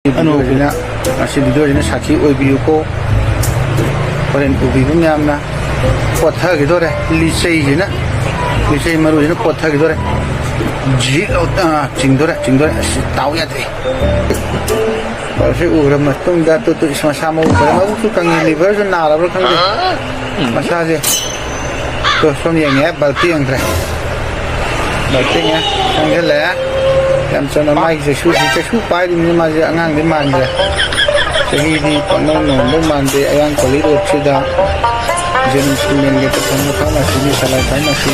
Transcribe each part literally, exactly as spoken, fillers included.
ꯁꯤꯅ, ꯃꯁꯤ ꯚꯤꯗꯤꯑꯣꯁꯤꯅ ꯁꯥꯈꯤ ꯑꯣꯏꯕꯤꯌꯨꯀꯣ꯫ ꯍꯣꯔꯦꯟ ꯎꯕꯤꯕ ꯃꯌꯥꯝꯅ ꯄꯣꯊꯈꯤꯗꯣꯔꯦ꯫ ꯂꯤꯆꯩꯁꯤꯅ, ꯂꯤꯆꯩ ꯃꯔꯨꯁꯤꯅ ꯄꯣꯊꯈꯤꯗꯣꯔꯦ꯫ ꯖꯤꯠ ꯂꯥꯎ-, ꯑꯥ, ꯆꯤꯡꯗꯣꯔꯦ, ꯆꯤꯡꯗꯣꯔꯦ꯫ ꯑꯁ, ꯗꯥꯎ ꯌꯥꯗ꯭ꯔꯦ꯫ ꯕꯜꯁꯦ ꯎꯈ꯭ꯔ ꯃꯇꯨꯡꯗ ꯇꯨ, ꯇꯨ, ꯏꯁ, ꯃꯁꯥ ꯃꯎ ꯐꯔꯦ꯫ ꯃꯕꯨꯛꯁꯨ ꯀꯪꯉꯦ, ꯂꯤꯚꯔꯁꯨ ꯅꯥꯔꯕ꯭ꯔꯥ ꯈꯪꯗꯦ꯫ ꯃꯁꯥꯁꯦ꯫ ꯇꯣ, ꯁꯣꯝ ꯌꯦꯡꯉꯦ, ꯕꯜꯇꯤ ꯌꯦꯡꯈ꯭ꯔꯦ꯫ ꯕꯜꯇꯤ ꯌꯦꯡꯉꯦ, ꯆꯪꯁꯤꯜꯂꯛꯑꯦ꯫ ꯌꯥꯝ ꯆꯝꯅ ꯃꯥꯒꯤ ꯆꯩꯁꯨꯁꯤ, ꯆꯩꯁꯨ ꯄꯥꯏꯔꯤꯕꯅꯤ ꯃꯥꯁꯦ, ꯑꯉꯥꯡꯗꯤ ꯃꯥꯟꯗ꯭ꯔꯦ꯫ ꯆꯍꯤꯗꯤ ꯄꯪꯅꯧ ꯅꯧꯔꯝꯗꯧ ꯃꯥꯟꯗꯦ꯫ ꯑꯌꯥꯡ ꯀꯣꯂꯤ ꯔꯣꯗꯁꯤꯗ ꯖꯦꯅꯤꯝꯁꯀꯤ ꯃꯦꯟ ꯒꯦꯠꯇ ꯐꯝꯕ ꯐꯥꯔꯃꯥꯁꯤꯅꯤ, ꯁꯂꯥꯏ ꯐꯥꯔꯃꯥꯁꯤ꯫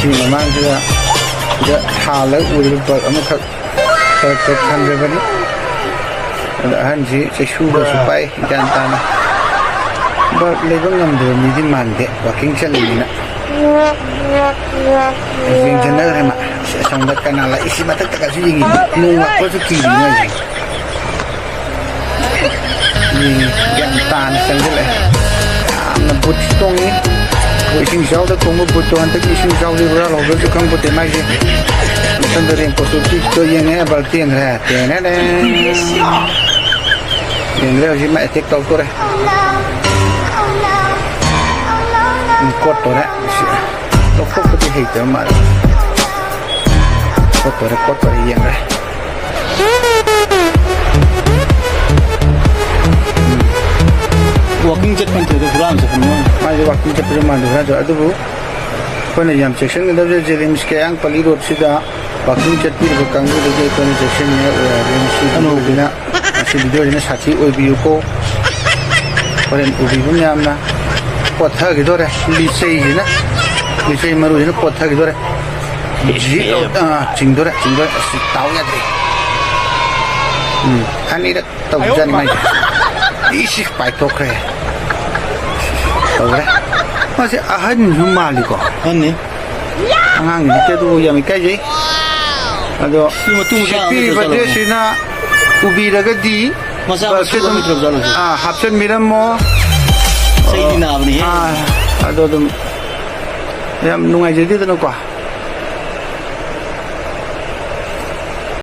ꯁꯤꯒꯤ ꯃꯃꯥꯡꯁꯤꯗ ꯁꯤꯗ ꯊꯥꯜꯂꯒ ꯎꯔꯤꯕ ꯕꯜꯕ ꯑꯃꯈꯛ ꯈꯔ ꯈꯔ ꯊꯥꯟꯖꯕꯅꯤ꯫ ꯑꯗ ꯑꯍꯟꯁꯤ ꯆꯩꯁꯨꯒꯁꯨ ꯄꯥꯏ, ꯒ꯭ꯌꯥꯟ ꯇꯥꯅ꯫ ꯕꯜꯕ ꯂꯩꯕ ꯉꯝꯗꯕ ꯃꯤꯗꯤ ꯃꯥꯟꯗꯦ, ꯋꯥꯀꯤꯡ ꯆꯠꯂꯤꯅꯤꯅ꯫ ꯌꯦꯡꯁꯤꯟꯅꯈ꯭ꯔꯦ ꯃꯥ꯫ ꯑꯁ, ꯑꯁꯣꯝꯗ ꯀꯅꯥ ꯂꯥꯛꯏ? ꯁꯤ ꯃꯊꯛꯇꯒꯁꯨ ꯌꯦꯡꯉꯤ꯫ ꯅꯣꯡ ꯂꯥꯛꯄꯁꯨ ꯀꯤꯔꯤ ꯃꯣꯏꯁꯦ꯫ ꯌꯦꯡꯉꯤ, ꯒ꯭ꯌꯥꯟ ꯇꯥꯅ ꯆꯪꯁꯤꯜꯂꯛꯑꯦ꯫ ꯌꯥꯝꯅ ꯕꯨꯠꯁꯨ ꯇꯣꯡꯉꯤ꯫ ꯑꯩꯈꯣꯏ ꯏꯁꯤꯡ ꯏꯆꯥꯎꯗ ꯇꯣꯡꯕ ꯕꯨꯠꯇꯣ ꯍꯟꯗꯛꯀꯤ ꯏꯁꯤꯡ ꯏꯆꯥꯎꯁꯦ ꯍꯨꯔꯥꯜꯍꯧꯗ꯭ꯔꯁꯨ ꯈꯪꯄꯣꯠꯇꯦ ꯃꯥꯏꯁꯦ꯫ ꯃꯊꯪꯗ ꯔꯦꯟꯀꯣꯠꯁꯨ ꯄꯤꯛꯇꯣ ꯌꯦꯡꯉꯦ, ꯕꯜ ꯇꯦꯟꯈ꯭ꯔꯦ꯫ ꯇꯦꯟꯈ꯭ꯔꯦ꯫ ꯌꯦꯡꯈ꯭ꯔꯦ, ꯍꯧꯖꯤꯛ ꯃꯥ ꯑꯦꯇꯦꯛ ꯇꯧꯗꯣꯔꯦ꯫ ꯎꯝ, ꯀꯣꯠꯇꯣꯔꯦ꯫ ꯂꯧꯊꯣꯛꯄꯗꯤ ꯍꯩꯇꯕ ꯃꯥꯜꯂꯦ꯫ ꯀꯣꯠꯇꯣꯔꯦ, ꯀꯣꯠꯇꯣꯔꯦ, ꯌꯦꯡꯈ꯭ꯔꯦ꯫ ꯋꯥꯀꯤꯡ ꯆꯠꯐꯝ ꯊꯣꯛꯑꯦ, ꯍꯨꯔꯥꯟ ꯆꯠꯐꯝ ꯑꯣꯏꯅ꯫ ꯃꯥꯁꯦ ꯋꯥꯀꯤꯡ ꯆꯠꯄꯁꯨ ꯃꯥꯟꯗꯦ ꯍꯨꯔꯥꯟ ꯆꯠ-, ꯑꯗꯨꯕꯨ ꯑꯩꯈꯣꯏꯅ ꯌꯥꯝ ꯆꯦꯛꯁꯤꯟꯒꯗꯕꯁꯦ ꯖꯦꯅꯤꯝꯁꯀꯤ ꯑꯌꯥꯡ ꯄꯜꯂꯤ ꯔꯣꯗꯁꯤꯗ ꯋꯥꯀꯤꯡ ꯆꯠꯄꯤꯔꯤꯕ ꯀꯥꯡꯕꯨꯗꯒꯤ ꯑꯩꯈꯣꯏꯅ ꯆꯦꯛꯁꯤꯟꯅꯤꯡꯉꯥꯏ ꯑꯣꯏꯔꯕꯅꯤ꯫ ꯃꯁꯤ ꯑꯅꯧꯕ ꯚꯤꯗꯤꯑꯣꯁꯤꯅ, ꯃꯁꯤ ꯚꯤꯗꯤꯑꯣꯁꯤꯅ ꯁꯥꯈꯤ ꯑꯣꯏꯕꯤꯌꯨꯀꯣ꯫ ꯍꯣꯔꯦꯟ ꯎꯕꯤꯕ ꯃꯌꯥꯝꯅ ꯄꯣꯊꯈꯤꯗꯣꯔꯦ꯫ ꯂꯤꯆꯩꯁꯤꯅ, ꯂꯤꯆꯩ ꯃꯔꯨꯁꯤꯅ ꯄꯣꯊꯈꯤꯗꯣꯔꯦ꯫ ꯖꯤꯠ ꯂꯥꯎ-, ꯑꯥ, ꯆꯤꯡꯗꯣꯔꯦ, ꯆꯤꯡꯗꯣꯔꯦ꯫ ꯑꯁ, ꯗꯥꯎ ꯌꯥꯗ꯭ꯔꯦ꯫ ꯎꯝ, ꯑꯅꯤꯔꯛ ꯇꯧꯖꯥꯅꯤ ꯃꯥꯏꯁꯦ꯫ ꯏꯁ, ꯄꯥꯏꯊꯣꯛꯈ꯭ꯔꯦ꯫ ꯇꯧꯔꯦ꯫ ꯃꯥꯁꯦ ꯑꯍꯟꯁꯨ ꯃꯥꯜꯂꯤꯀꯣ꯫ ꯑꯍꯟꯅꯤ꯫ ꯑꯉꯥꯡꯗꯤ ꯅꯠꯇꯦ, ꯑꯗꯨꯕꯨ ꯌꯥꯝ ꯏꯀꯥꯏꯖꯩ꯫ ꯑꯗꯣ ꯁꯤ ꯃꯇꯨꯡ ꯃꯆꯥ ꯑꯃ ꯁꯦꯠꯄꯤꯔꯤꯕ ꯂꯩꯇ꯭ꯔ ꯗ꯭ꯔꯦꯁꯁꯤꯅ ꯎꯕꯤꯔꯒꯗꯤ ꯃꯆꯥ ꯕꯁꯁꯦ ꯃꯁꯨ ꯑꯗꯨꯝ, ꯑꯃ ꯂꯩꯇ꯭ꯔꯕ ꯖꯥꯠꯂꯣ ꯁꯤ? ꯑꯥ, ꯍꯥꯞꯆꯤꯟꯕꯤꯔꯝꯃꯣ꯫ ꯆꯩꯗꯤ ꯅꯥꯕꯅꯤꯍꯦ꯫ ꯑꯥ, ꯑꯗꯣ ꯑꯗꯨꯝ ꯌꯥꯝ ꯅꯨꯡꯉꯥꯏꯖꯗꯦꯗꯅꯀꯣ꯫